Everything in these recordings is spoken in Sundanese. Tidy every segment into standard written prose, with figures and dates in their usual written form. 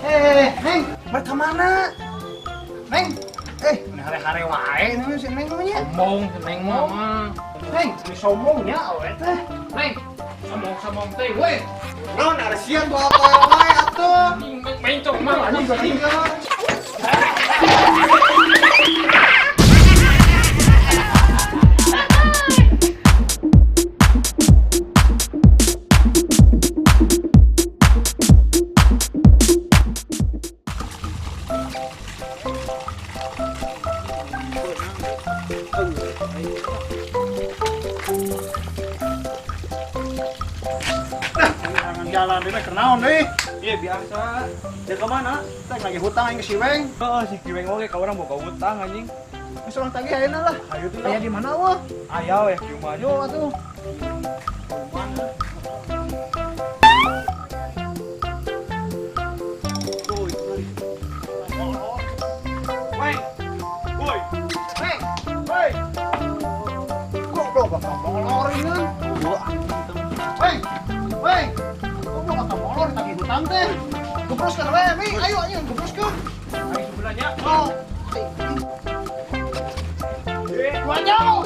Eh, Neng, mereka mana? Neng, eh, ini hare-hare wae nih si Neng namanya. Sombong si Neng mah. Neng, ini sombongnya awe teh. Neng, sombong-sombong teh we. Naon ada sian bawa apa wae atuh. Mencong mah Anjing tinggal. Jalan deh, kenaon deh. Iya biasa. Dia kemana? Teh lagi hutang aing ke si Weng. Heeh, si Kiweng oge ka urang boga hutang anjing. Geus urang tagih ayeuna lah. Hayu tuh. Aya di mana wah? Aya we di rumah. Yo atuh. Weng. Woi. Weng, Woi. goblok bakal molor ini. Weng, Weng. Goblok bakal molor tagih hutang teh. Gebroskeun we, Mi. Ayo ayo gebroskeun. Ayo sebelahnya. Oh. Wanyau.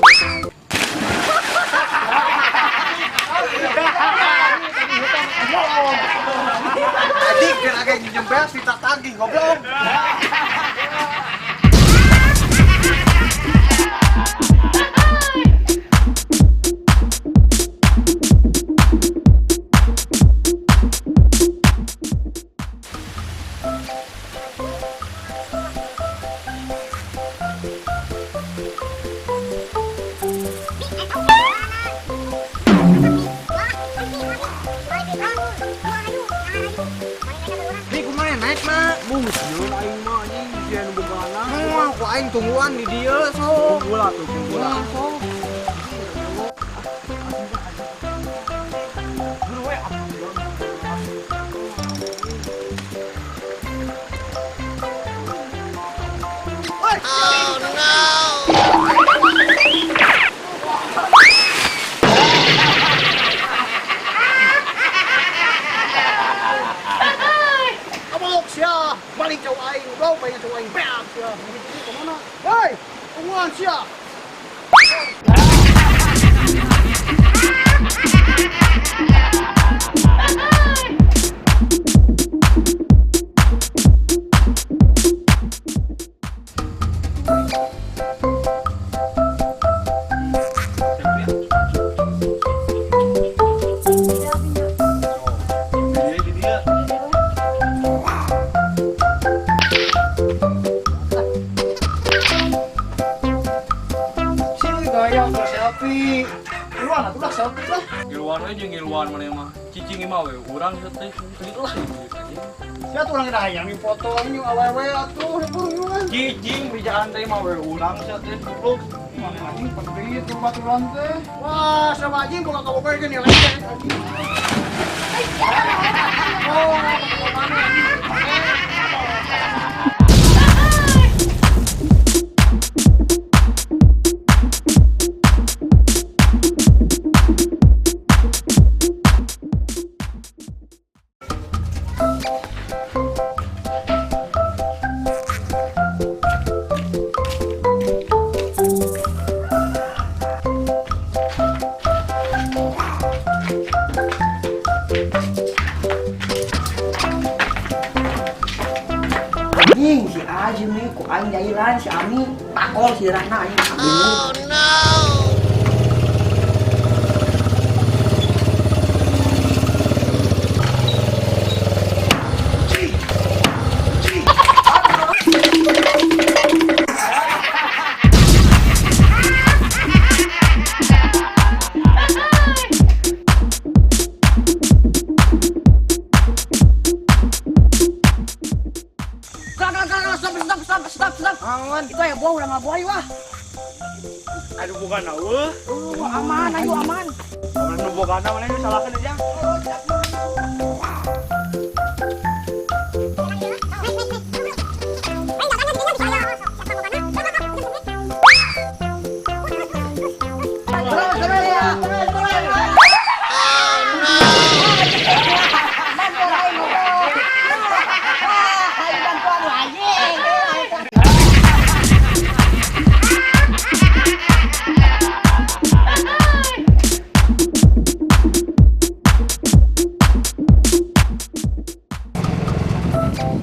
Adik kan agak nginjem beas minta tagih goblok. Ini kumaha naik mah? Sieun aing mah anjing sieun nu bogana. Moal ku aing tungguan di dieu sok. Tunggu lah tuh, tunggu lah. Sok. Buru we. Woi. Oh no! Abok sia, balik jauh aing, goblok pengen jauh aing beak sia. Ini kemana? Woi, tungguan sia. Dia di dia. Si gaya ke selfie. Keluar atuh lah selfie lah. Ngiluan we jeung ngiluan maneh mah. Cicing mah we urang ieu teh lah anjing. Sia tuh urang hayang di foto anjing awewe atuh buru kan. Cicing bijaan teh mah we urang sia teh goblok. Mana anjing pedih tuh baturan teh. Wah, sama anjing boga kabogoh ge nilai teh anjing. Oh, mana anjing? Anjing si Ajim nih, ku aing jailan si Ami, takol si Rahna anjing. Oh no! Stop, stop, stop, stop, stop. Awan. Itu ya buah udah nggak buah wah. Aduh bukan eueuh. Oh, aman, ayo aman. Mana nu bogana mana nu salahkeun aja. Terus, terus ya. Terus, terus. Oh no! Aman, ayo. Anjing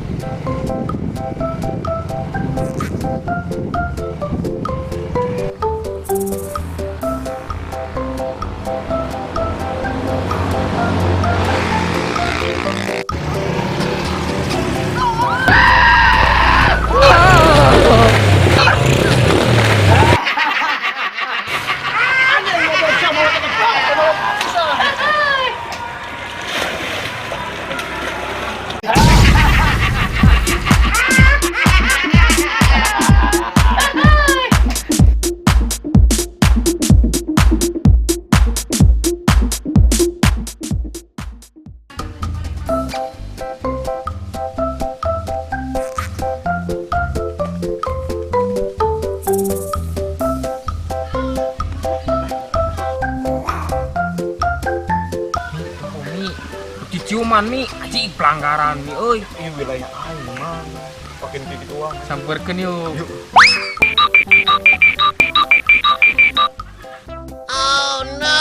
goblok sia mau tetep pisan. Mi, diciuman mi, aci pelanggaran mi euy. Ini wilayah aing mah. Pakai kayak gituan. Samperkeun yuk. Oh no!